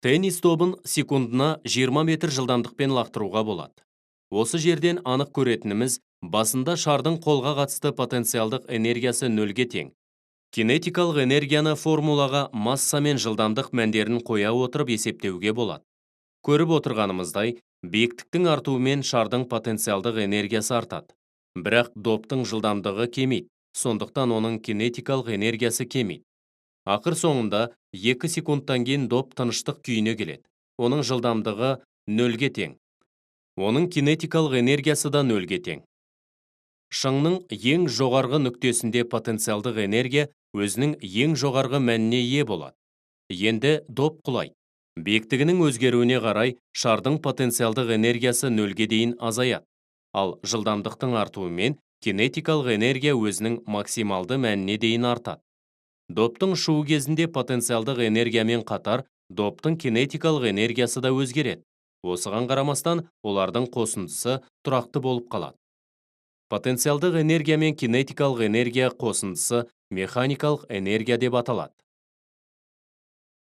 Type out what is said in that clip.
Теннис добын секундына 20 метр жылдамдықпен лақтыруға болады. Осы жерден анық көретініміз, басында шардың қолға қатысты потенциалдық энергиясы нөлге тең. Кинетикалық энергияны формулаға масса мен жылдамдық мәндерін қоя отырып есептеуге болады. Көріп отырғанымыздай, биіктіктің артуымен шардың потенциалдық энергиясы артады. Бірақ доптың жылдамдығы кемиді, сондықтан оның кинетикалық энергиясы кемиді. Ақыр соңында 2 секундтан кейін доп тыныштық күйіне келеді. Оның жылдамдығы нөлге тең. Оның кинетикалық энергиясы да нөлге тең. Шыңның ең жоғарғы нүктесінде потенциалдық энергия өзінің ең жоғарғы мәніне ие болады. Енді доп құлайды. Биіктігінің өзгеруіне қарай шардың потенциалдық энергиясы нөлге дейін азаяды. Ал жылдамдықтың артуымен кинетикалық энергия өзінің максималды мәніне дейін артады. Доптың ұшуы кезінде потенциалдық энергиямен қатар доптың кинетикалық энергиясы да өзгереді. Осыған қарамастан олардың қосындысы тұрақты болып қалады. Потенциалдық энергия мен кинетикалық энергия қосындысы механикалық энергия деп аталады.